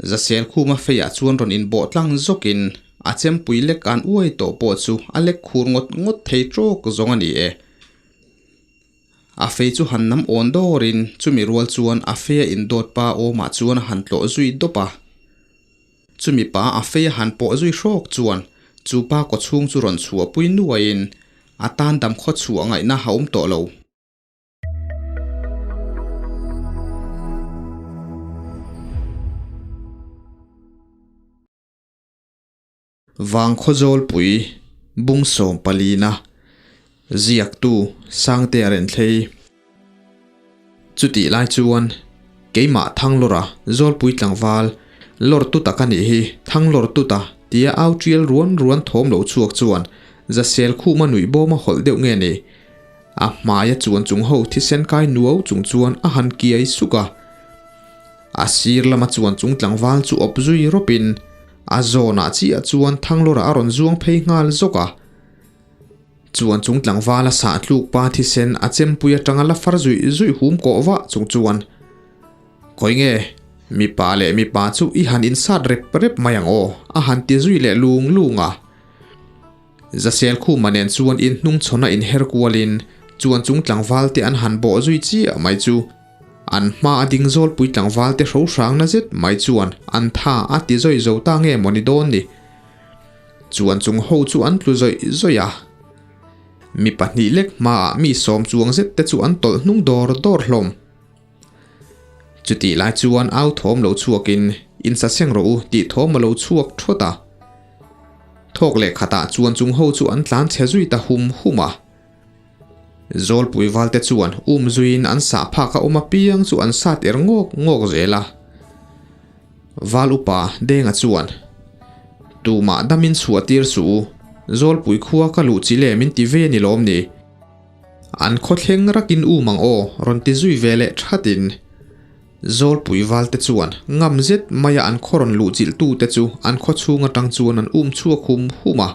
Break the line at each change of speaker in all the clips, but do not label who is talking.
Zasel khuma feiah chuan rawn inbawh tlang zawkin a chempui lek an uai tawh pawh chu a lek khur ngawt ngawt thei tawk zawng a ni e. A fei chu han nam awn dawrin chumi rual chuan a feia indawt pa awmah chuan a han tlawh zui dawp a. Chumi pa a fei a han pawh zui hrawk chuan chu pa kawchhung chu rawn chhuahpui nuaiin a tan dam khaw chhuah ngaihna a awm tawh lo. Vangkhaw Zawlpui Bung 14-na Ziaktu Sangtea Renthlei Chutih lai chuan keimah Thanglawra Zawlpui tlangval lawr tuta ka nih hi Thanglawr tuta tia au tial ruan ruan thawm lo chhuak chuan Zasel khuma nuih bawm a hawlh deuh nge ni? A hmaia chuan chung ho thisen kai nuau chung chuan a han kiai suk a. A sir lama chuan chung tlangval chu awp zui rawpin a zawnah chiah chuan Thanglawra a rawn zuang phei nghal zawk a. Chuan chung tlangvala sah tluk pa thisen a chempui atanga la far zuih zuih hum kawh vah chung chuan, Khawi nge, mipa leh mipa chu i han insat rep rep mai ang aw, a han ti zui leh lung lung a. Zasel Khuma nen chuan in hnung chhawn a inher kualin chuan chung tlangval te an han bawh zui chiah mai chu an hma a ding zawlpui tlangval te hro hrang na zet mai chuan an tha a ti zawi zo ta nge mawni dawn ni. Chuan chung ho chu an tlu zawih zawih a. Mi pahnih lek hmaah mi sawm chuang zet te chu an tawlh hnung dawr dawr hlawm. Chutih lai chuan au thawm lo chhuakin in sa seng rawh u tih thawm a lo chhuak thawt a. Thawk leh khatah chuan chung ho chu an tlan chhe zui ta hum hum a. Zawlpui valte chuan um zuiin an sah phak a awm apiang chu an sat er ngawk ngawk zel a. Val upa Denga chuan, Tumah damin chhuah tir suh u, Zawlpui khua ka luh chi le min ti ve ni lawm ni? An khawthleng rakin um ang aw rawn ti zui ve leh thatin Zawlpui valte chuan ngam zet maia an khaw rawn luh chilh tute chu an khaw chhung atang chuan an um chhuak hum hum a.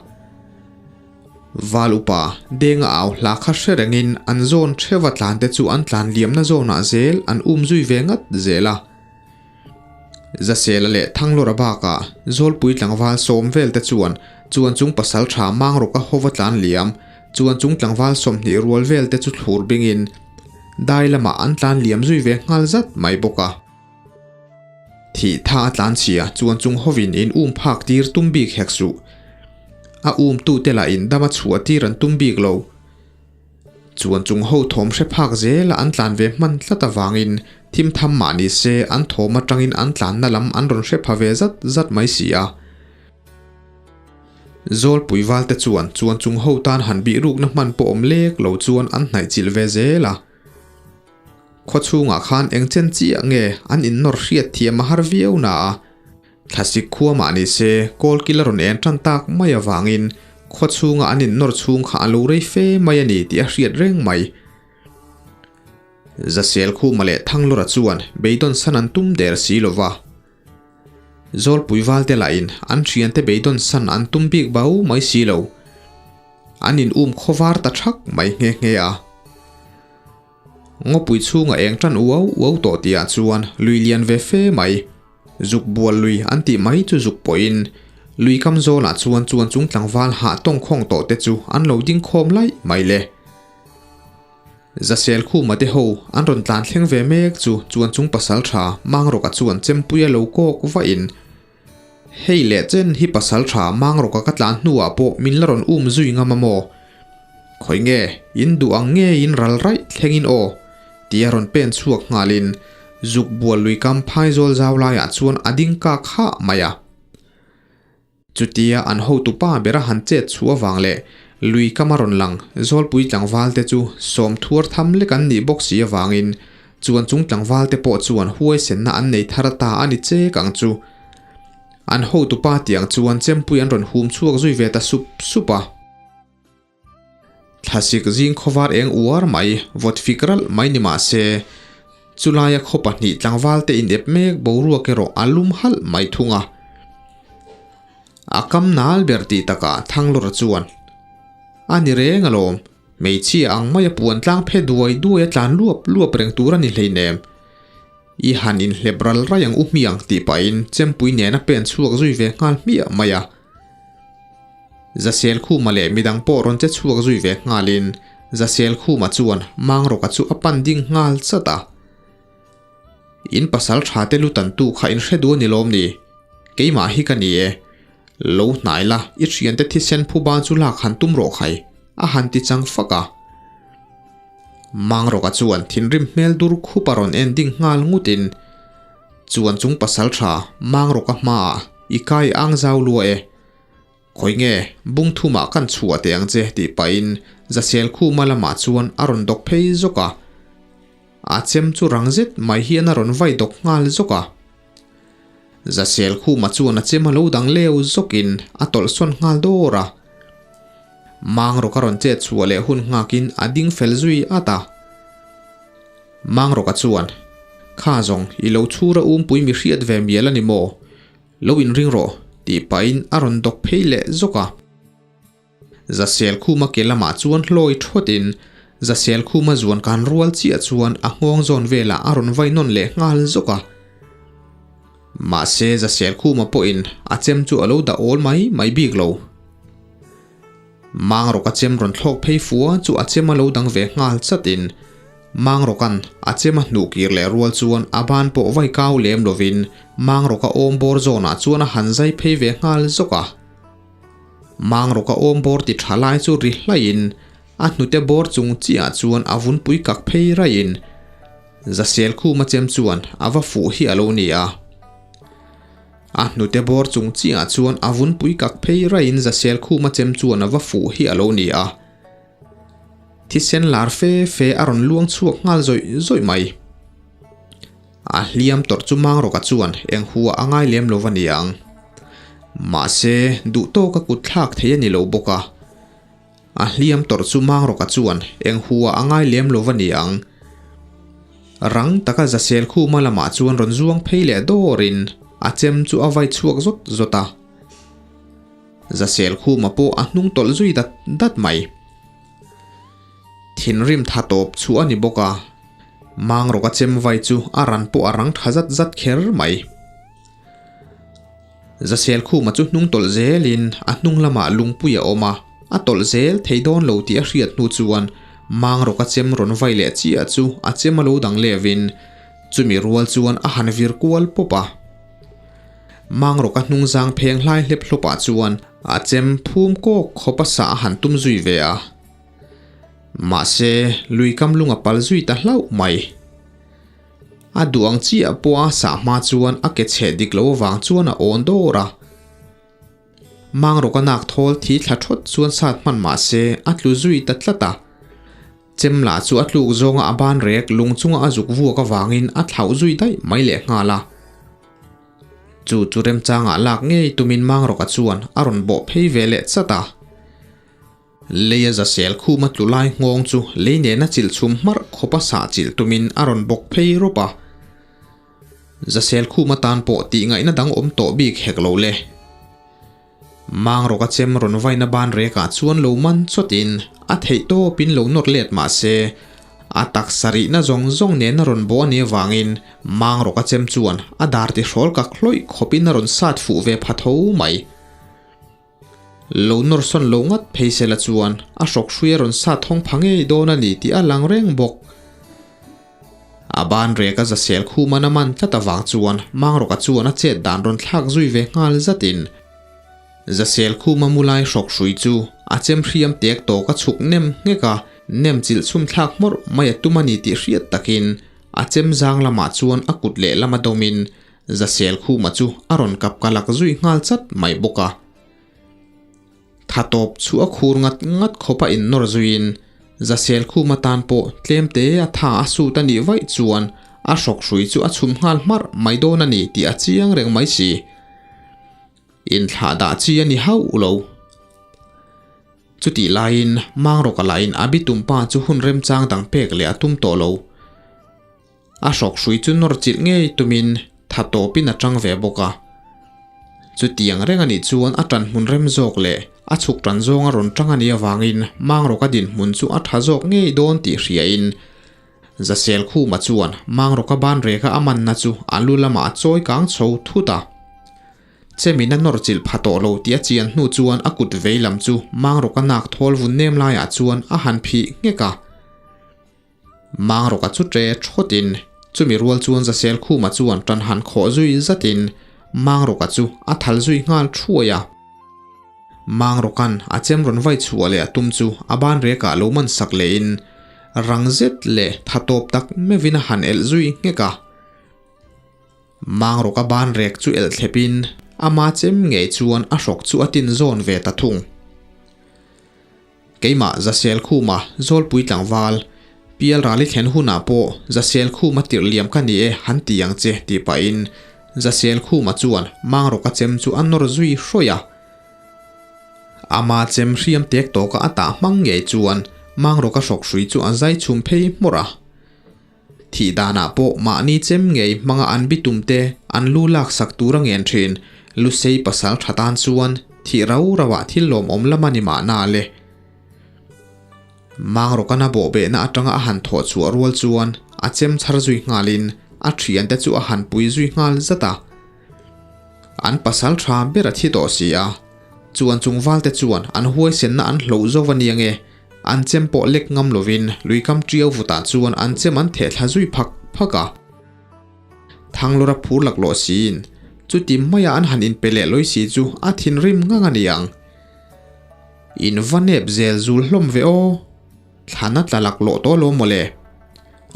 Val upa Denga au hla kha hre rengin an zawn theuva tlante chu an tlan liamna zawnah zel an um zui ve ngat zel a. Zasela leh Thanglawra bakah Zawlpui tlangval sawm vel te chuan chuan chung pasal tha Mangrawka hova tlan liam chuan chung tlangval 20 rual vel te chu thlur bingin dai lamah an tlan liam zui ve nghal zat mai bawk a. Thih tha a tlan chhia chuan chung hovin in um phak tir tum bik hek suh. A um tute lah in dama chhuah tir an tum bik lo. Chuan chung ho thawm hre phak zela an tlan ve hman tlat avangin thim tham mah ni se an thawm atangin an tlanna lam an rawn hre pha ve zat zat mai si a. Zawlpui valte chuan chuan chung ho tan han bih rukna hman pawh awm lek lo chuan an hnaih chilh ve zel a. Khaw chhungah khan eng chen chiah nge an innawr hriat thiam a har viau na a. Thlasik khua mah ni se, kawlkil a rawn en tan tak mai avangin khaw chhunga an innawr chhung kha a lo rei fe mai a ni tih a hriat reng mai. Zasel Khuma leh Thanglawra chuan beidawn san an tum der si lo va. Zawlpui valte lahin an thiante beidawn san an tum bik bau mai si lo. An in um khawvar ta thak mai nghe nghe a. Ngawpui chhunga eng tan uau uau tawh tihah chuan lui lian ve fe mai, zuk bual lui an tih mai chu zuk pawhin lui kam zawlah chuan chuan chung tlangval hah tawng khawng tawh te chu an lo ding khawm laih mai le. Zasel Khuma te ho an rawn tlan thleng ve mek chu chuan chung pasal tha Mangrawka chuan chempuia lo kawk vahin Hei leh chen hi pasal tha Mangrawka ka tlan hnuah pawh min la rawn um zui ngam a maw? Khawi nge, in duh ang ngeiin ral raih thlengin aw? Tia rawn pen chhuak nghalin zuk bual lui kam phaizawl zau laiah chuan a ding kak hah mai a. Chutia an hotupa bera han chet chhuah avang leh lui kama rawn lang Zawlpui tlangval te chu sawm thuar tham lek an nih bawk si avangin chuan chung tlangval te pawh chuan huaisenna an nei thar ta a ni chek ang chu. An hotupa tiang chuan chempui an rawn hum chhuak zui ve ta sup sup a. Thlasik zing khawvar eng uar mai, vawt fik ralh mai ni mah se, chulaia khaw pahnih tlangval te inep mek boruak erawh a lum halh mai thung a. A kam nal ber tih takah Thanglawra chuan, A ni reng alawm, hmeichhia ang maia puan tlang phe duai duai a tlan luap luap reng tur a ni hleinem. I han inhlep ral rai ang u hmiang tih pahin chempui nen a pen chhuak zui ve nghal hmiah mai a. Zasel Khuma leh midang pawh rawn che chhuak zui ve nghalin Zasel Khuma chuan Mangrawka chu a pan ding nghal chat a. In pasal tha te lu tantu kha in hre duh a ni lawm ni? Keimah hi ka ni e. Lo hnai la, i thiante thisen phuban chu lak han tum rawh khai, a han ti chang fak a. Mangrawka chuan thinrim hmel dur khup a rawn en ding nghal ngutin, Chuan chung pasal tha Mangrawka hmaah i kai ang zau lua e. Khawi nge bung thumah kan chhuah teh ang che tih pahin Zasel khuma lamah chuan a rawn dawk phei zawk a. A chem chu rang zet mai hian a rawn vai dawk nghal zawk a. Zasel khuma chuan a chem a lo dang leu zawkin a tawlhsawn nghal dawr a. Mangrawk a rawn chet chhuah leh hun nghakin a ding fel zui at a. Mangrawka chuan, Kha zawng, i lo chhur a umpui mi hriat ve mial a ni maw? Lo inring rawh, tih pahin a rawn dawk phei leh zawk a. Zasel khuma ke lamah chuan hlawi thawtin Zasel khuma zuan kan rual chiah chuan a nghawng zawn velah a rawn vai nawn leh nghal zawk a. Mahse Zasel khuma pawhin a chem chu a lo dah awl mai mai bik lo. Mangrawk a chem rawn thlawk phei fua chu a chem a lo dang ve nghal chatin Mangrawka'n a chem a hnuh kir leh rual chuan a ban pawh vai kau lem lovin Mangrawka awm bawr zawnah chuan a han zai phei ve nghal zawk a. Mangrawka awm bawr ti tha lai chu ri hlaiin a hnute bawr chung chiah chuan a vunpui kak phei raihin Zasel khuma chem chuan a va fuh hi a lo ni a. A hnute bawr chung chiah chuan a vunpui kak phei raiin Zasel khuma chem chuan a va fuh hi a lo ni a. Thisen lar fe fe a rawn luang chhuak nghal zawih zawih mai. A hliam tawrh chu Mangrawka chuan eng hua a ngai lem lo va ni ang. Mahse, duh tawka kut thlak thei a ni lo bawk a. A hliam tawrh chu Mangrawka chuan eng hua a ngai lem lo va ni ang. Rang taka Zasel khuma lamah chuan rawn zuang phei leh dawrin a chem chu a vai chhuak zawt zawt a. Zasel khuma pawh a hnung tawlh zui dat dat mai. Thinrim tha tawp chu a ni bawk a, Mangrawka chem vai chu a ran pawh a rang tha zat zat kher mai. Zasel khuma chu hnung tawlh zelin a hnung lamah lungpui a awm a, a tawlh zel thei dawn lo tih a hriat hnu chuan Mangrawka chem rawn vai leh chiah chu a chem a lo dang levin chumi rual chuan a han vir kual pawp a. Mangrawka hnung zang pheng hlai hlep hlawpah chuan a chem phum kawk khawp a sah a han tum zui ve a. Mahse, lui kam lung a pal zui ta hlauh mai. A duh ang chiah pawh a sah hma chuan a ke chheh dik lo avang chuan a awn dawr a. Mangrawka nak thawl thi thla thawt chuan sat hman mahse a tlu zui ta tlat a. Chem lah chu a tluk zawnga a ban rek lung chunga a zuk vuak avangin a thlauh zui daih mai leh nghal a. Chu chu remchangah lak ngei tumin Mangrawka chuan a rawn bawh phei ve leh chat a. Leia zasel khuma tlu lai nghawng chu lei nena chilh chhum hmarh khawpa sah chilh tumin a rawn bawk phei rawp a. Zasel khuma tan pawh tih ngaihna dang awm tawh bik hek lo le. Mangrawka chem rawn vaina ban rekah chuan lo man chawtin a theih tawpin lo nawr let mah se, a taksa rihna zawng zawng nena rawn bawh a nih avangin Mangrawka chem chuan a dar tihrawl kak hlawih khawpin a rawn sat fuh ve pha tho mai. Lo nawr sawn lo ngat phei sela chuan a hrawk hrui a rawn sat thawng pha ngei dawn a ni tih a lang reng bawk. A ban rek a zasel khuman a man tlat avang chuan Mangrawka chuan a chet dan rawn thlak zui ve nghal zatin zasel khuma mu lai hrawk hrui chu a chem hriam tek tawk a chhuk nem nghek a, nem chilh chhum thlak hmawrh mai a tum a ni tih hriat takin a chem zang lamah chuan a kut lehlam a dawmin Zasel khuma chu a rawn kap ka lak zui nghal chat mai bawk a. Tha tawp chu a khur ngat ngat khawp a innawr zuiin Zasel khuma tan pawh tlem te a tha a sut a nih vaih chuan a hrawk hrui chu a chhum nghal hmarh mai dawn a ni tih a chiang reng mai si. Inthlah dah chi a ni hauh lo. Chutih laiin Mangrawka lahin a bitum pa chu hun remchang dang pek leh a tum tawh lo. A hrawk hrui chu nawr chilh ngei tumin tha tawpin a tang ve bawk a. Chutiang reng a nih chuan a tan hmun rem zawk leh a chhuk tan zawng a rawn tang a nih avangin Mangrawka dinhmun chu a tha zawk ngei dawn tih hriain. Zaselkhuma chuan Mangrawka ban reka a manna chu a lu lamah a chawi kang chho thut a. Chemin a nawr chilh pha tawh lo tih a chian hnu chuan a kut vei lam chu Mangrawka nak thawl vun nem laiah chuan a han phih nghek a. Mangrawka chu ṭe thawtin chumi rual chuan Zaselkhuma chuan ṭan han khawh zui zatin Mangrawka chu a thal zui nghal thuai a. Mangrawka'n a chem rawn vai chhuah leh a tum chu a ban rekah lo man sak lehin rang zet leh tha tawp tak meuhin a han elh zui nghek a. Mangrawka ban rek chu elh thlepin ama chem ngei chuan a hrawk chu a tin zawn ve ta thung. Keimah Zaselkhuma Zawlpui tlangval, Pial Rali thlen hunah pawh Zaselkhuma tirh liam ka ni e han ti ang che tih pahin Zaselkhuma chuan Mangrawka chem chu a nawr zui hrawih a. Ama chem hriam tek tawka a tah hmang ngei chuan Mangrawka hrawk hrui chu a zai chhum phei hmawrh a. Thih danah pawh mahni chem ngei hmanga an bitum te an lu laksak tur a ngen thin. Lusei pasal tha tan chuan thih rau rauah thil lawmawm lam a ni mahna le. Mangrawkana bawhbehna atanga a han thawh chhuah rual chuan a chem chhar zui nghalin a thiante chu a han pui zui nghal zat a. An pasal tha ber a thi tawh si a, chuan chung valte chuan an huaisenna an hloh zo a nia nge. An chem pawh lek ngam lovin luikam ṭiau vutah chuan an chem an theh thla zui phak phak a. Thanglawra phur laklawh siin chuti maia an han inpe leh lawi si chu a thinrim ngang a ni ang. In va nep zel zul hlawm ve aw, thlana tla laklawh tawh lo mawle.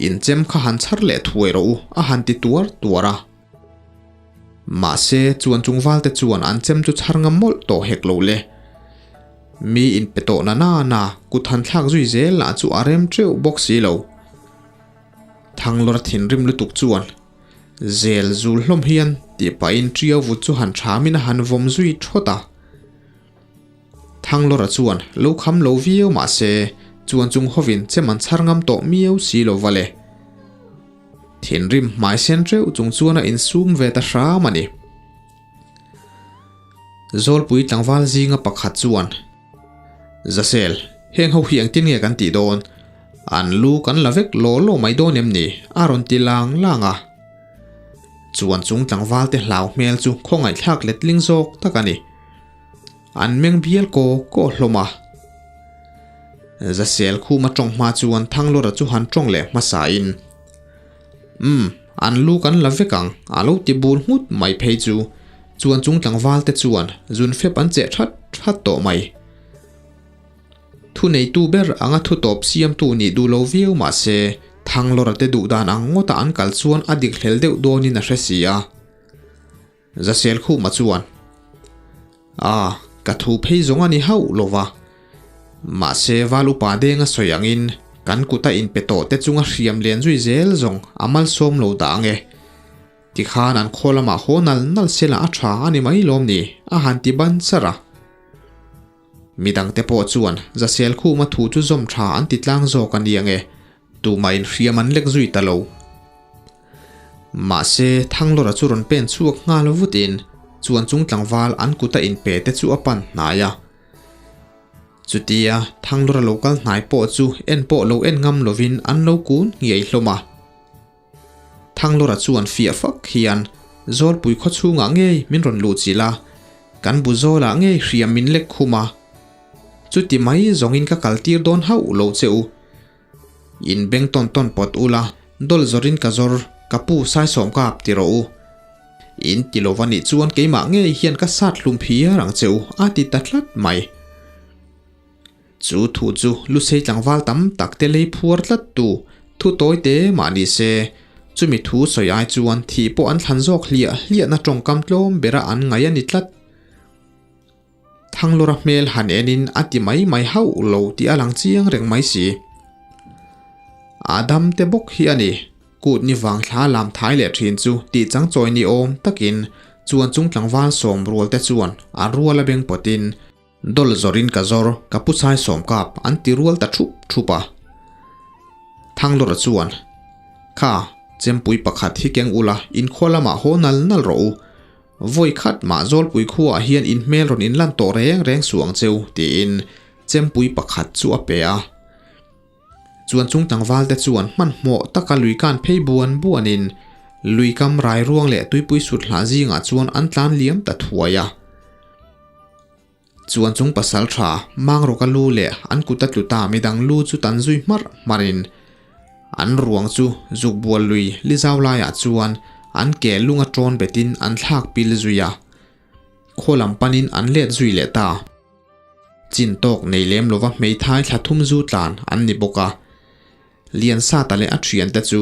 In chem kha han chhar leh thuai rawh u a han ti tuar tuar a. Mahse chuan chung valte chuan an chem chu chhar ngam mawlh tawh hek lo le. Mi inpe tawh na na na kut han thlak zui zel lah chu a rem teuh bawk si lo. Thanglawr thinrim lutuk chuan zel zul hlawm hian tih pahin ṭiau vut chu han ṭhamin a han vawm zui thawt a. Thanglawra chuan lo kham lo viau mah se chuan chung hovin chem an chhar ngam tawh miau si lo va le. Thinrim hmai sen teuh chung chuan a insum ve ta hram a ni. Zawlpui tlangval zinga pakhat chuan, Zasel, heng ho hi engtin nge kan tih dawn? An lu kan la vek law law mai dawn em ni? a rawn ti lang lang a. Chuan chung tlangval te hlau hmel chu khawngaihthlak letling zawk tak a ni. An meng bial kaw kaw hlawm a. Zasel khuma tawng hma chuan Thanglawra chu han tawng leh hmasain, Umm, an lu kan la vek ang, a lo ti bur nghut mai phei chu. Chuan chung tlangval te chuan zun fep an cheh that that tawh mai. Thu neitu ber anga thu tawp siamtu nih duh lo viau mah se, Thanglawra te duh dan ang ngawta an kal chuan a dik hlel deuh dawnin a hre si a. Zaselkhuma chuan, A, ka thu phei zawng a ni hauh lo va. Mahse, Val upa deng a sawi angin kan kuta inpe tawh te chunga hriam lian zui zel zawng a malsawm lo dah ang e. Tikhan an khaw lamah haw nal nal sela a tha a ni mai lawm ni, a han ti ban char a. Midangte pawh chuan Zaselkhuma thu chu zawm tha an ti tlang zawk a ni ang e, tumah inhriam an lek zui ta lo. Mahse, Thanglawra chu rawn pen chhuak nghal vutin chuan chung tlangval an kuta inpe te chu a pan hnai a. Chutia Thanglawra lo kal hnai pawh chu en pawh lo en ngam lovin an lo kun nghiai hlawm a. Thanglawra chuan fiah fak hian Zawlpui khaw chhungah ngei min rawn luh chilh a, kan bu zawlah ngei hriam min lek khum a. Chuti mai zawngin ka kaltir dawn hauh lo che u. In beng tawn tawn pawt ula, dawl zawrin ka zawr, ka pu Saisawm ka ap ti rawh u. In ti lo va nih chuan keimah ngei hian ka sat hlum phiar ang che u, a ti ta tlat mai. Chu thu chu Lusei tlangval tam tak te lei phuar tlat tu, thu tawi te mah ni se, chumi thu sawi ai chuan thih pawh an thlan zawk hliah hliahna tawngkam tlawm bera an ngai a ni tlat. Thanglawra hmel han enin a ti mai mai hauh lo tih a lang chiang reng mai si. A dam te bawk hi a ni, kut ni vang thla lam thai leh thin chu tih chang chawi ni awm takin chuan chung tlangval sawm rual te chuan a rual a beng pawtin dawl zawrin ka zawr ka pu chai sawm kap an ti rual ta thup thup a. Thanglawra chuan, Kha, chempui pakhat hi keng ula inkhaw lamah haw nal nal rawh u, Vawi khat mah Zawlpui khuaah hian in hmel rawn inlan tawh reng reng suh ang cheu, tiin chempui pakhat chu a pe a. Chuan chung tlangvalte chuan hmanhmawh taka lui kan phei buan buanin lui kam rai ruang leh tuipui sut hlah zingah chuan an tlan liam ta thuai a. Chuan chung pasal tha Mangrawka lu leh an kut a tlu ta midang lu chu tan zui hmarh hmarhin an ruang chu zukbual lui li zau laiah chuan an ke lunga tawn betin an thlak pil zui a, khaw lam panin an let zui leh ta. Chin tawk nei lem lova hmeithai thla thum zu tlan an ni bawk a. Liansata leh a thiante chu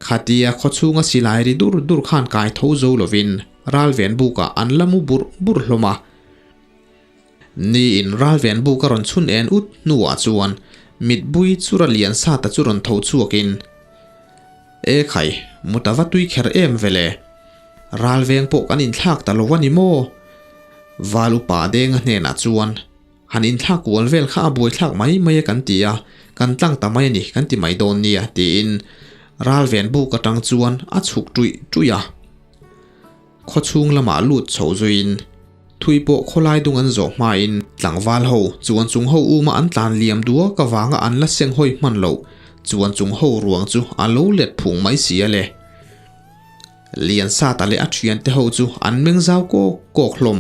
khatia khawchhunga silai ri dur dur khan kai tho zo lovin ralven bukah an la mu burh burh hlawm a. Niin ralven buk a rawn chhun en ut hnuah chuan mitbui chura Liansata chu rawn tho chhuakin, E khai, mut a va tui kher em vele? Ralveng pawh kan inthlak ta lo a ni maw? Val upa Denga hnenah chuan, Han inthlak kual vel kha a buaithlak mai mai a kan ti a, kan tlang ta mai a ni kan ti mai dawn nia tiin ralven buk atang chuan a chhuk ṭuih ṭuih a. Khawchhung lamah lut chho zuiin thui pawh khawlai dung an zawh hmain tlangval ho chuan chung ho uma an tlan liam duak avanga an la seng hawi hman loh chuan chung ho ruang chu a lo let phung mai si a le. Liansata leh a thiante ho chu an meng zau kawk kawk hlawm.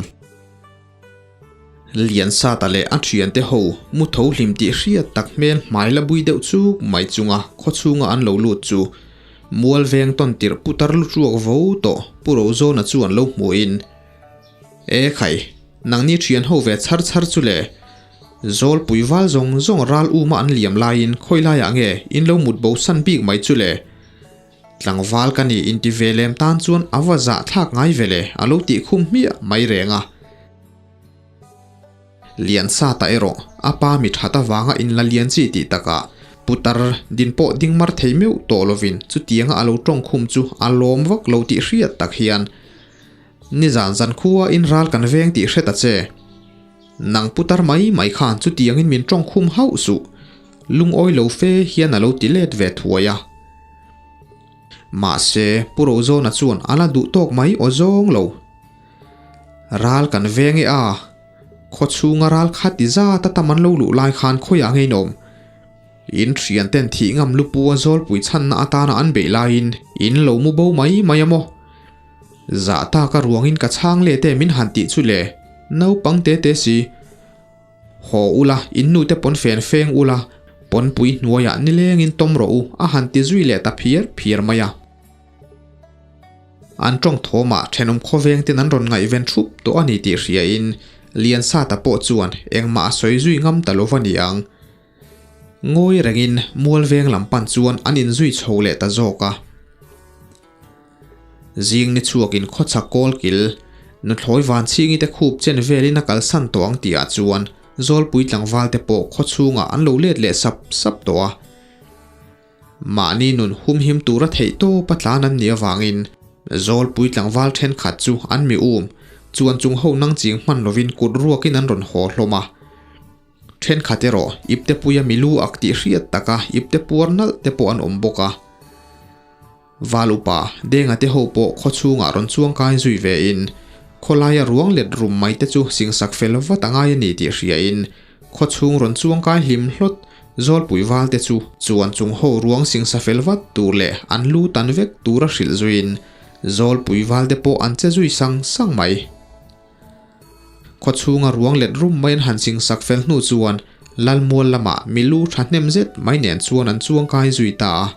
Liansata leh a thiante ho mu tho hlim tih hriat tak hmel hmai la bui deuh chuk mai chunga khawchhunga an lo lut chu mual veng tawn tirh putar lu ruak vo tawh Pu Rozawna chu an lo hmuhin, E khai, nangni thian ho ve chhar chhar chu le, Zawlpui val zawng zawng ral uma an liam laiin khawi laiah nge in lo mut bo san bik mai chu le? Tlangval ka ni inti ve lem tan chuan a va zah thlak ngai ve le a lo tih khum hmiah mai reng a. Liansata erawh a pa mi that avanga inla lian chi tih takah putar din pawh ding mar thei meuh tawh lovin chutianga a lo tawng khum chu a lawm vak lo tih hriat tak hian nizan zan khua in ral kan veng tih hre ta che. Nang putar mai mai khan chutiangin min tawng khum hauh suh. Lungawi lo fe hian a lo ti let ve thuai a. Mahse, Pu Rozawna chuan a la duh tawk mai aw zawng lo. Ral kan veng e a, khaw chhunga ral kha ti zat a tam an lo luh lai khan khawiah ngei nawm. In thian ten thih ngam lupu a zawlpui chhanna atana an beih laiin in lo mu bo mai mai a maw? Zah taka ruangin ka chhang let e min han tih chu le, naupang te te si. Haw ula, in nute pawn fen feng ula, pawnpui hnuaiah nilengin tawm rawh u, a han ti zui leh ta phiar phiar mai a. An tawng thawmah thenawm khawveng ten an rawn ngaihven thup tawh a ni tih hriain Liansata pawh chuan engmah a sawi zui ngam ta lova ni ang. Ngawi rengin Mualveng lam pan chuan an inzui chho leh ta zawk a. Zing ni chhuakin khawchhak kawl kil, nuthlawi vanchhingi te khup chen velin a kalsan tawh ang tihah chuan Zawlpui tlangval te pawh khaw chhungah an lo let leh sap sap tawh a. Mahni nun humhim tura theih tawp a tlan an nih avangin Zawlpui tlangval thenkhat chu an mi um chuan chung ho nang ching hman lovin kut ruakin an rawn haw hlawm a. Thenkhat erawh ipte puia milu ak tih hriat taka ipte puar nalh te pawh an awm bawk a. Val upa Denga te ho pawh khaw chhungah rawn chuang kai zui ve in, khawlaia ruang let rum mai te chu singsak fel vat a ngai a ni tih hria in, khaw chhung rawn chuang kai hlim hlawt Zawlpui val te chu chuan chung ho ruang singsa fel vat tur leh an lu tan vek tura hrilh zuiin Zawlpui val te pawh an che zui sang sang mai. Khaw chhunga ruang let rum mai an han singsak fel hnu chuan Lalmual lamah milu thahnem zet mai nen chuan an chuang kai zui ta a.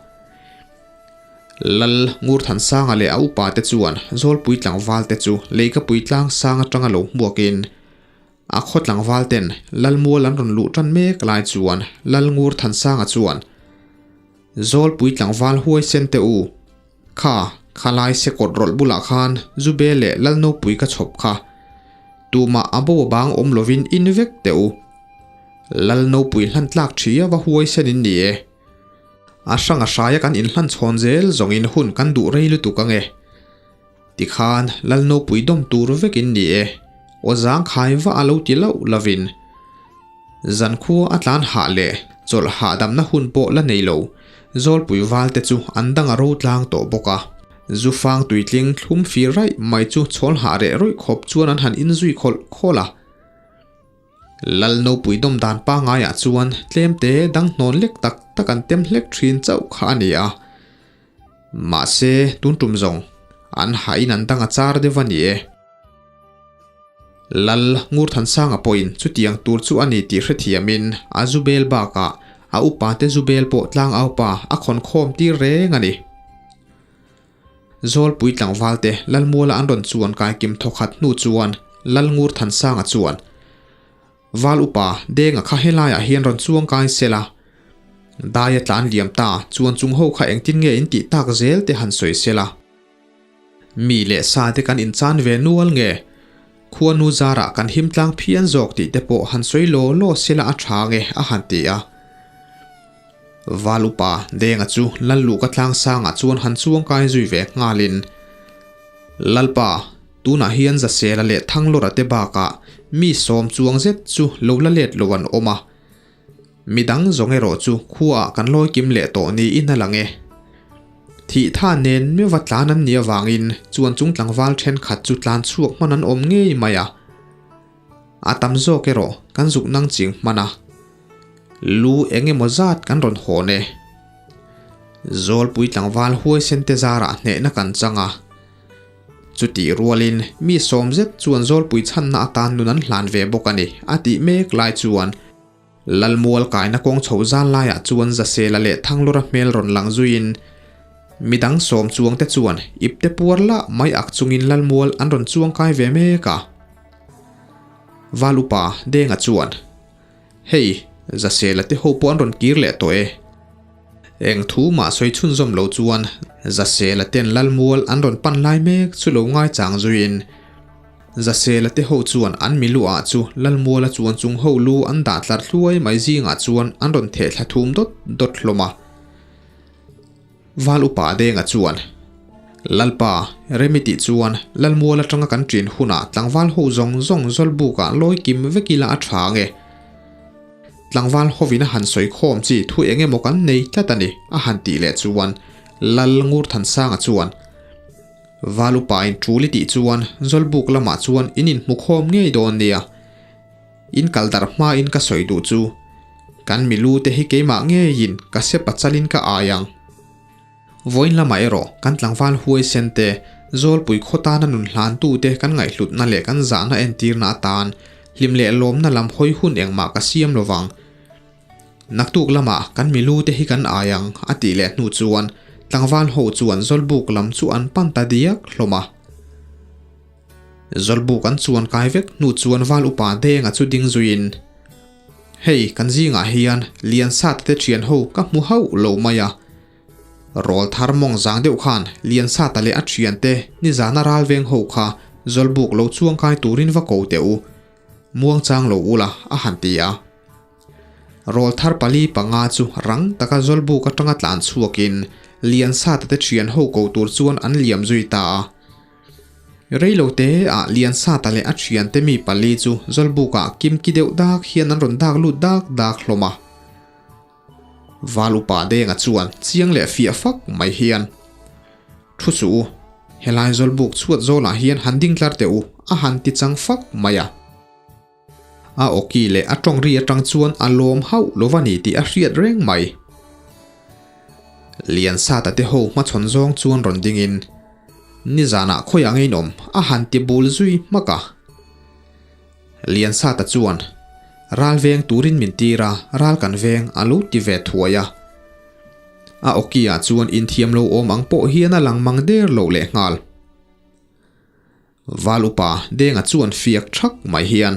Lal Ngurthansanga leh a upa te chuan Zawlpui tlangval te chu Leikapui tlang sang atanga lo hmuakin a khaw tlangval ten Lalmual an rawn luh tan mek lai chuan Lal Ngurthansanga chuan Zawlpui tlangval huaisen te u kha khalai sekawt rawlh bulah khan Zube leh Lalnopui ka chhawp kha tumah a bo a bang awm lovin in vek teh u Lalnopui hlan tlak thi a va huaisen in ni e. A hrang a hraia kan inhlan chhawn zel zawngin hun kan duh rei lutuk ange. Tikhan Lalnopui dawm tur vekin ni e, aw zang khai va a lo ti loh lovin. Zankhua a tlan hah leh chawlh hahdamna hun pawh la nei lo, Zawlpui valte chu an dang a ro tlang tawh bawk a. Zufang tuitling thlum fir raih mai chu chhawl hah reh rawih khawp chuan an han inzui khawlh khawlh a. Lal nopui dawm dan pangaiah chuan tlemte dang hnawn lek tak tak. tak an tem hlek thin chauh kha a ni a. Mahse, tun tum zawng an hahin an dang a char deuh a ni e. Lal Ngurthansanga pawhin chutiang tur chu a ni tih hrethiamin a zu bel bakah a upate zu bel pawh tlangaupa a khawn khawm tir reng a ni. Zawlpui tlangvalte Lalmuala an rawn chuan kaikim thawkhat hnu chuan Lal Ngurthansanga chuan Val upa Denga kha helaiah hian rawn chuang kai sela, Daia tlan liam ta chuan chung ho kha engtin nge in tih tak zel te han sawi sela. Mi leh sa te kan inchan ve nual nge? Khuanu zarah kan him tlang phian zawk tih te pawh han sawi law law sela a tha nge a han ti a. Val upa Denga chu Lal Luhka tlang sangah chuan han chuang kai zui ve nghalin, Lalpa, tunah hian Zasela leh Thanglawra te bakah mi sawm chuang zet chu lo la let lo an awm a. Midang zawng erawh chu khuaah kan lawi kim leh tawh niin a lang e. Thih tha nen meuva tlan an nih avangin chuan chung tlangval thenkhat chu tlan chhuak hman an awm ngei mai a. A tam zawk erawh kan zuk nang ching hman a. Lu eng emaw zat kan rawn hawn e. Zawlpui tlangval huaisen te zarah hnehna kan chang a. Chutih rualin mi sawm zet chuan zawlpui chhanna atan nun an hlan ve bawk a ni a tih mek lai chuan Lalmual kaina kawng chho zan laiah chuan Zasela leh Thanglura hmel rawn lang zuiin midang sawm chuangte chuan ipte puar lah mai ak chungin Lalmual an rawn chuang kai ve mek a. Val upa Denga chuan, Hei, Zasela te ho pawh an rawn kir leh tawh e. Eng thu mah sawi chhunzawm lo chuan Zasela ten Lalmual an rawn pan lai mek chu lo ngaichang zuiin Zasela te ho chuan an milu ah chu Lalmuala chuan chung ho lu an dah tlar hluai mai zingah chuan an rawn theh thla thum dawt dawt hlawm a. Val upa Denga chuan, Lalpa, Remi tih chuan Lalmual atanga kan ṭin hunah tlangval ho zawng zawng zawlbukah lawi kim vek ila a ṭha ange. Tlangval hovin a han sawi khawm chi thu eng emaw kan nei tlat a ni, a han tih leh chuan Lal Ngurthansanga chuan, Val upain ṭul i tih chuan Zawlbuk lamah chuan in inhmu khawm ngei dawn nia. In kal darh hmain ka sawi duh chu kan milu te hi keimah ngeiin ka sepa chalin ka ai ang. Vawiin lamah erawh kan tlangval huaisen te, Zawlpui khaw tana nun hlantu te kan ngaihhlutna leh kan zahna entirna atan hlim leh lawmna lam hawi hun engmah ka siam lo vang. Naktuk lamah kan milu te hi kan ai ang a tih leh hnu chuan tlangval ho chuan Zawlbuk lam chu an pan ta diak hlawm a. Zawlbuk an chuan kai vek hnu chuan val upa Denga chu ding zuiin, Hei, kan zingah hian Liansata te thian ho ka hmu hauh lo mai a. Rawl thar mawng zang deuh khan Liansata leh a thiante nizana ral veng ho kha Zawlbuk lo chuang kai turin va ko teh u. Muangchang lo ula a han ti a. Rawl thar pali panga chu rang taka Zawlbuk atanga tlan chhuakin Liansata te thian ho ko tur chuan an liam zui ta a. Reilo te ah Liansata leh a thiante mi pali chu Zawlbuk ah kimki deuh dak hian an rawn dak lut dak dak hlawm a. Val upa Denga chuan chiang leh fiah fak mai hian, Thu suh u, helai Zawlbuk chhuat zawlah hian han ding tlar teh u, a han ti chang fak mai a. A awki leh a tawng ri atang chuan a lawm hauh lo va ni tih a hriat reng mai. Liansata te ho hmachhawn zawng chuan rawn dingin, Nizanah khawiah ngei in awm a han ti bul zui hmak a. Liansata chuan, Ral veng turin min tir a, ral kan veng a lo ti ve thuai a. A awki ah chuan inthiam lo awm ang pawh hian a lang mang der lo lehnghal. Val upa Denga chuan fiak thak mai hian,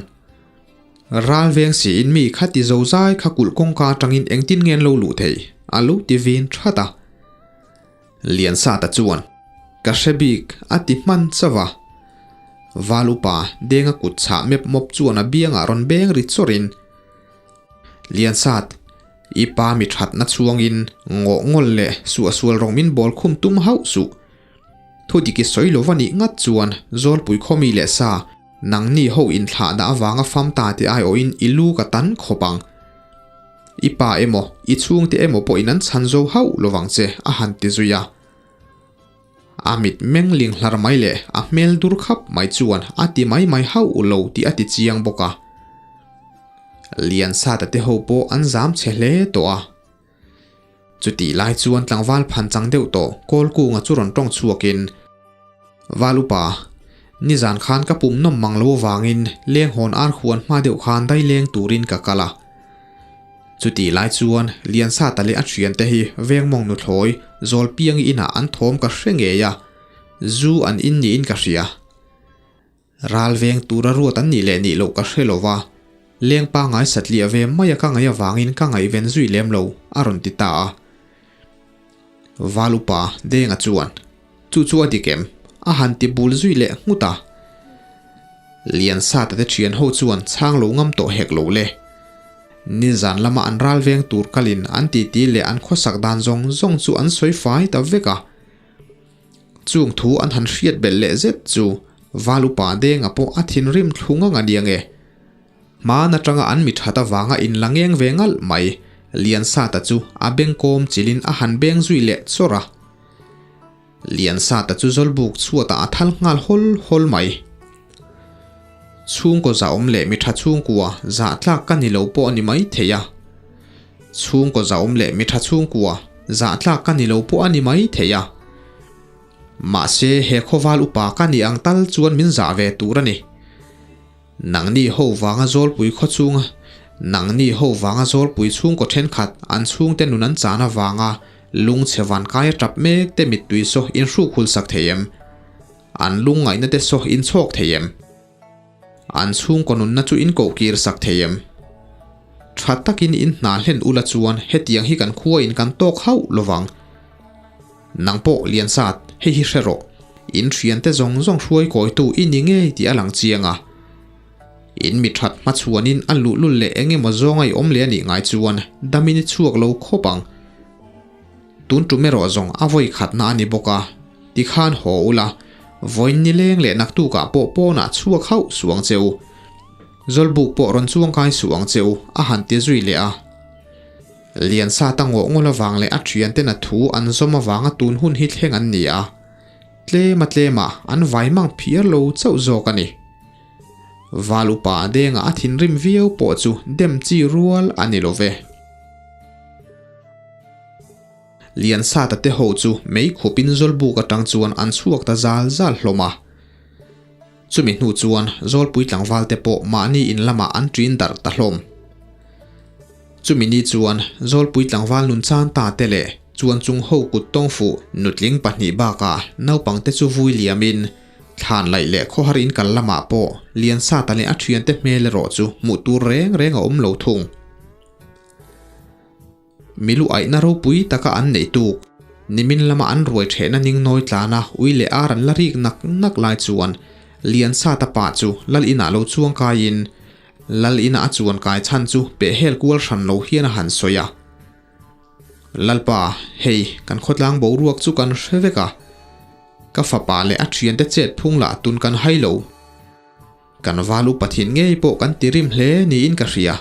Ral veng siin mi kha ti zo zai kha kulh kawngka atangin engtin nge an lo luh thei? a lo ti vin that a. Liansata chuan, Ka hre bik a ti hman chauh a. Val upa Denga kut chhah mep mawp chuan a biangah rawn beng ri chawrhin, Liansat, i pa mi thatna chhuangin ngawh ngawl leh suahsual rawng min bawl khum tum hauh suh. Thu dik i sawi lo va nih ngat chuan Zawlpui khawmi leh sa nangni ho inthlahna avanga fam ta tih aiawhin i lu ka tan khawp ang. I pa emaw, i chhungte emaw pawhin an chhan zo hauh lo vang che a han ti zui a. A mit meng ling hlar mai leh a hmel dur khap mai chuan a ti mai mai hauh lo tih a ti chiang bawk a. Liansata te ho pawh an zam chhe hle tawh a. Chutih lai chuan tlangval phan chang deuh tawh Kawlkunga chu rawn tawng chhuakin, Val upa, nizan khan ka pum nawm mang lo avangin lenghawn ar huan hma deuh khan dai leng turin ka kal a. Chutih lai chuan Liansata leh a thiante hi Vengmawng nuthlawi Zawlpiangi inah an thawm ka hre ngei a, zu an in niin ka hria. Ral veng tura ruat an nih leh nih loh ka hre lo va, leng pangngai satliah ve mai a ka ngaih avangin ka ngaihven zui lem lo, a rawn ti ta a. Val upa Denga chuan, Chu chu a dik em? a han ti bul zui leh nghut a. Liansata te thian ho chuan chhang lo ngam tawh hek lo le. Nizan lama an ral veng tur kalin an titi leh an khawsak dan zawng zawng chu an sawi fai ta vek a. Chung thu an han hriat belh leh zet chu Val upa Denga pawh a thinrim thlu ngang a nia nge. Hmaan atanga an mi that avanga in la ngeng ve ngalh mai Liansata chu a bengkawm chilin a han beng zui leh chawrh a. Liansata chu zawlbuk chhuatah a thal nghal hawl hawl mai. Chhungkaw zahawm leh mi tha chhungkua zah tlak ka ni lo pawh a ni mai thei a. Chhungkaw zahawm leh mi tha chhungkua zah tlak ka ni lo pawh a ni mai thei a. Mahse he khawval upa ka nih ang tal chuan min zah ve tur a ni. Nangni ho vanga zawlpui khaw chunga Nangni ho vanga zawlpui chhungkaw thenkhat an chhungte nun an chan avanga lungchhe vankai a tap mek te mittui saw inhruk hul sak thei em? An lungngaihna te saw inchhawk thei em? An chhungkaw nunna chu inkoh kir sak thei em? Tha takin in hna hlen ula chuan hetiang hi kan khua in kan tawk hauh lovang. Nang pawh Liansat, hei hi hre rawh. In thiante zawng zawng hruai kawitu i ni ngei tih a lang chiang a. In mi that hmachhuanin a luhlul leh eng emaw zawnga i awm leh a nih ngai chuan damin i chhuak lo khawp ang. Tun tum erawh zawng a vawi khatna a ni bawk a, tikhan haw ula, vawiin ni leng leh naktukah pawh pawnah chhuak hauh suh ang che u. Zawlbuk pawh rawn chuangkai suh ang che u, a han ti zui leh a. Liansata ngawh ngawl avang leh a thianten a thu an zawm avanga tun hun hi thleng an ni a, tlema tlema an vai mang phiar lo chauh zawk a ni. Val upa a denga a thinrim viau pawh chu dem chi rual a ni lo ve. Liansata te ho chu mei khupin Zawlbuk atang chuan an chhuak ta zal zal hlawm a. Chumi hnu chuan Zawlpui tlangval te pawh mahni in lamah an ṭin darh ta hlawm. Chumi ni chuan Zawlpui tlangval nun chan ta te leh chuan chung ho kut tawng fuh nutling pahnih bakah naupang te chu vui liamin thlan laih leh khawhar in kal lamah pawh Liansata leh a ṭhiante hmel erawh chu hmuh tur reng reng a awm lo thung. Milu aihna ropui taka an neih tuk. Nimin lama an ruai thehna ning nawi tlana ui leh ar an la rik nak nak lai chuan Liansata pa chu Lal inah lo chuang kaiin Lal ina a chuan kai chhan chu peh hel kual hran lo hian a han sawi a. Lalpa, hei kan khawtlang boruak chu kan hre vek a. Ka fapa leh a thiante chet phung lah tun kan hai lo. Kan val upa thin ngei pawh kan ti rim hle niin ka hria.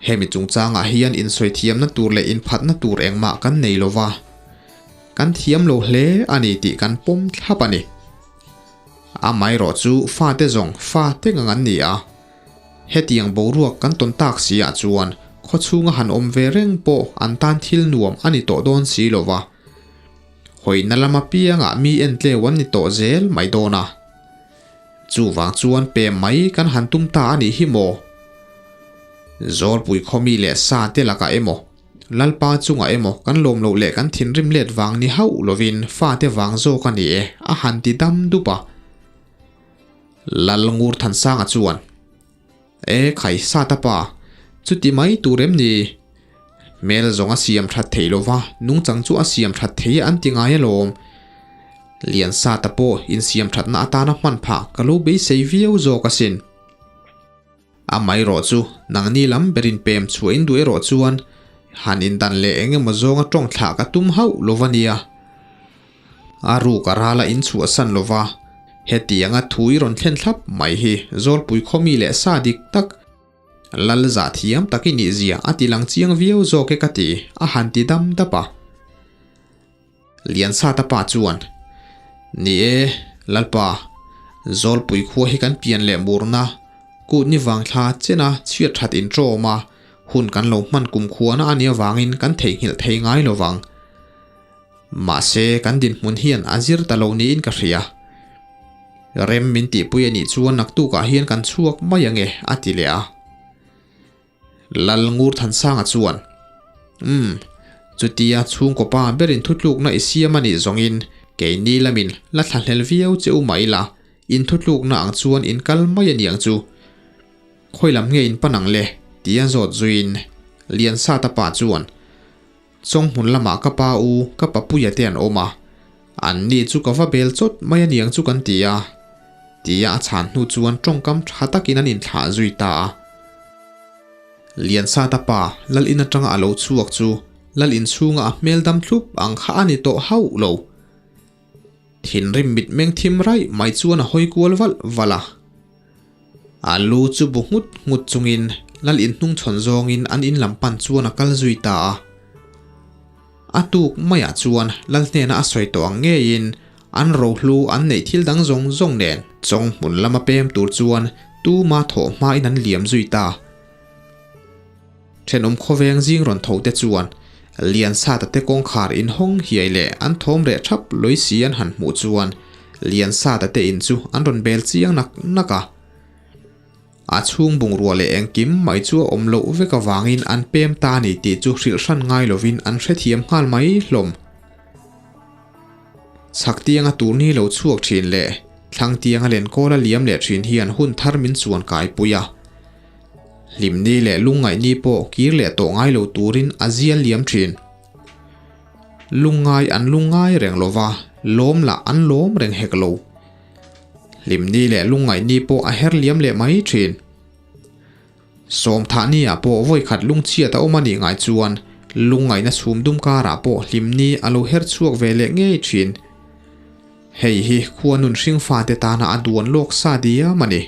Hemi chungchangah hian insawi thiamna tur leh inphatna tur engmah kan nei lo va, kan thiam lo hle a ni tih kan pawm thlap a ni. Amaherawh chu fate zawng fate ngang an ni a, hetiang boruak kan tawn tak si ah chuan khawchhunga han awm ve reng pawh an tan thil nuam a ni tawh dawn si lo va, hawina lam apiangah mi entleu an ni tawh zel mai dawn a. Chuvang chuan pem mai kan han tum ta a nih hi maw? Zawlpui khawmi leh sa te lakah emaw, Lalpa chungah emaw kan lawm loh leh kan thinrim let vang ni hauh lovin fate vang zawk a ni e, a han ti dam dup a. Lal Ngurthansanga chuan, E khai Sata pa, chuti mai tur em ni? Hmel zawng a siam that thei lova, nungchang chu a siam that thei an ti ngai alawm. Lian Sata pawh insiam thatna atana hman phah ka lo beisei viau zawk asin. Amaherawh chu nangni lam berin pem chhuah in duh erawh chuan han indan leh eng emaw zawnga tawng thlah ka tum hauh lova nia. A ruk a rala in chhuahsan lova, hetianga thu i rawn thlen thlap mai hi Zawlpui khawmi leh sa dik tak, Lal zah thiam tak i nih zia a ti lang chiang viau zawk e ka ti, a han ti dam dap a. Liansata pa chuan, Ni e, Lalpa, Zawlpui khua hi kan pian leh murna, kut ni vang thla chena chhiat that in ṭawm a. Hun kan lo hman kumkhuana a nih avangin kan theihnghilh thei ngai lo vang. Mahse, kan dinhmun hian a zir ta lo niin ka hria. Rem min tihpui a nih chuan naktukah hian kan chhuak mai ange, a ti leh a. Lal Ngurthansanga chuan, Umm, chutia chhungkaw pa berin thutlukna i siam a nih zawngin keini lamin la thlahlel viau che u mah ila, in thutlukna ang chuan in kal mai a niang chu. Khawi lam nge in pan ang le? tia zawt zuiin Liansata pa chuan, Chawnghmun lamah ka pa u, ka papuia te an awm a, an ni chu ka va bel chawt mai a niang chu kan ti a, tia a chhan hnu chuan tawngkam tha takin an inthlah zui ta a. Liansata pa lal in atanga a lo chhuak chu lal inchhunga a hmel dam thlup ang kha a ni tawh hauh lo. Thinrim mitmeng thim raih mai chuan a hawi kual valh valh a. A lu chu bu nghut nghut chungin lal inhnung chhawn zawngin an in lam pan chuan a kal zui ta a. A tuk maiah chuan lal hnena a sawi tawh ang ngeiin an rohlu an neih thil dang zawng zawng nen chawng hmun lama pem tur chuan tuma thawh hmain an liam zui ta. Thenawm khawveng zing rawn tho te chuan Liansata te kawngkhar inhawng hiai leh an thawm reh thap lawih si an han hmuh chuan Liansata te in chu an rawn bel chiang nak nak a. A chhung bungrua leh engkim mai chu a awm loh vek avangin an pem ta a ni tih chu hrilh hran ngai lovin an hrethiam nghal mai hlawm. Chhak tianga turni lo chhuak thin leh thlang tianga lenkawla liam leh thin hian hun thar min chuan kaipui a. Hlimni leh lungngaihni pawh kir leh tawh ngai lo turin a zial liam thin. Lungngai an lungngai reng lo va, lawm lah an lawm reng hek lo. Hlimni leh lungngaihni pawh a her liam leh mai thin. Sawmthahni ah pawh vawikhat lungchhiat a awm a nih ngai chuan lungngaihna chhum dum karah pawh hlimni a lo her chhuak ve leh ngei thin. Hei hi khuanun hringfate tana a duan lawk sa diam a ni.